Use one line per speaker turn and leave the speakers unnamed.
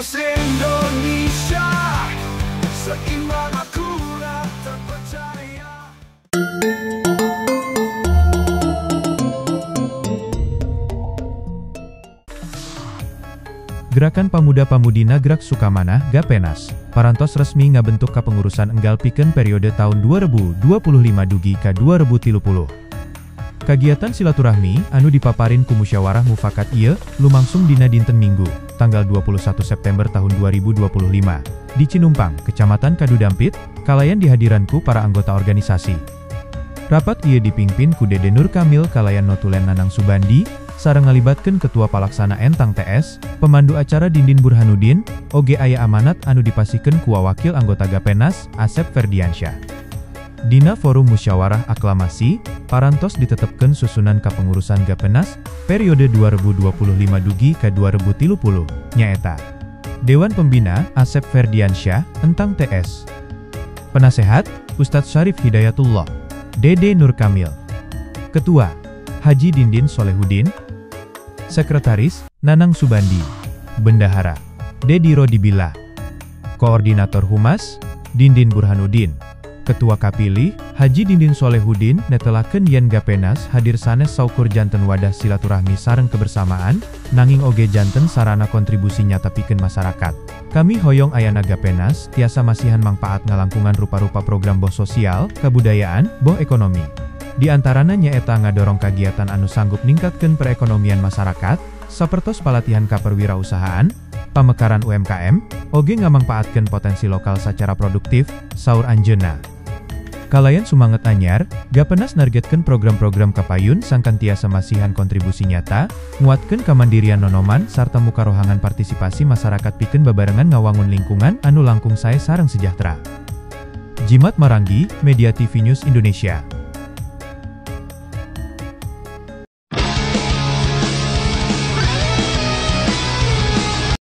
News Indonesia, seimbang, akurat, terpercaya.
Gerakan Pamuda-Pamudi Nagrak Sukamanah Gapenas, parantos resmi ngabentuk kapengurusan enggal pikeun periode tahun 2025 dugi ka 2030. Kagiatan silaturahmi anu dipaparin ku musyawarah mufakat ieu lumangsung dina dinten Minggu, tanggal 21 September tahun 2025, di Cinumpang, Kecamatan Kadudampit, kalayan dihadiran ku para anggota organisasi. Rapat ieu dipimpin ku Dede Nur Kamil kalayan notulen Nanang Subandi, sareng ngalibatkeun Ketua Palaksana Entang TS, pemandu acara Dindin Burhanuddin, oge aya amanat anu dipasihkeun ku wakil anggota Gapenas, Asep Ferdiansyah. Dina forum musyawarah aklamasi, parantos ditetepkeun susunan kapengurusan Gapenas, periode 2025 dugi ka 2030, nyaeta Dewan Pembina, Asep Ferdiansyah, Entang TS. Penasehat, Ustadz Syarif Hidayatullah, Dede Nur Kamil. Ketua, Haji Dindin Solehudin. Sekretaris, Nanang Subandi. Bendahara, Dedi Rodibila. Koordinator Humas, Dindin Burhanuddin. Ketua Kapilih, Haji Dindin Solehudin, netelakeun yen Gapenas hadir sanes saukur janten wadah silaturahmi sareng kebersamaan, nanging oge janten sarana kontribusi nyata pikeun masyarakat. Kami hoyong ayana Gapenas tiasa masihan mangpaat ngalangkungan rupa-rupa program boh sosial, kebudayaan, boh ekonomi. Di antarana nyaeta ngadorong kagiatan anu sanggup ningkatkeun perekonomian masyarakat, sapertos palatihan kaperwirausahaan, pamekaran UMKM, oge ngamangpaatkeun potensi lokal secara produktif, saur anjeunna. Kalayan sumanget anyar, Gapenas nargetkeun program-program kapayun sangkan tiasa masihan kontribusi nyata, nguatkeun kamandirian nonoman sarta muka rohangan partisipasi masyarakat pikeun babarengan ngawangun lingkungan anu langkung sae sareng sejahtera. Jimat Maranggi, Media TV News Indonesia.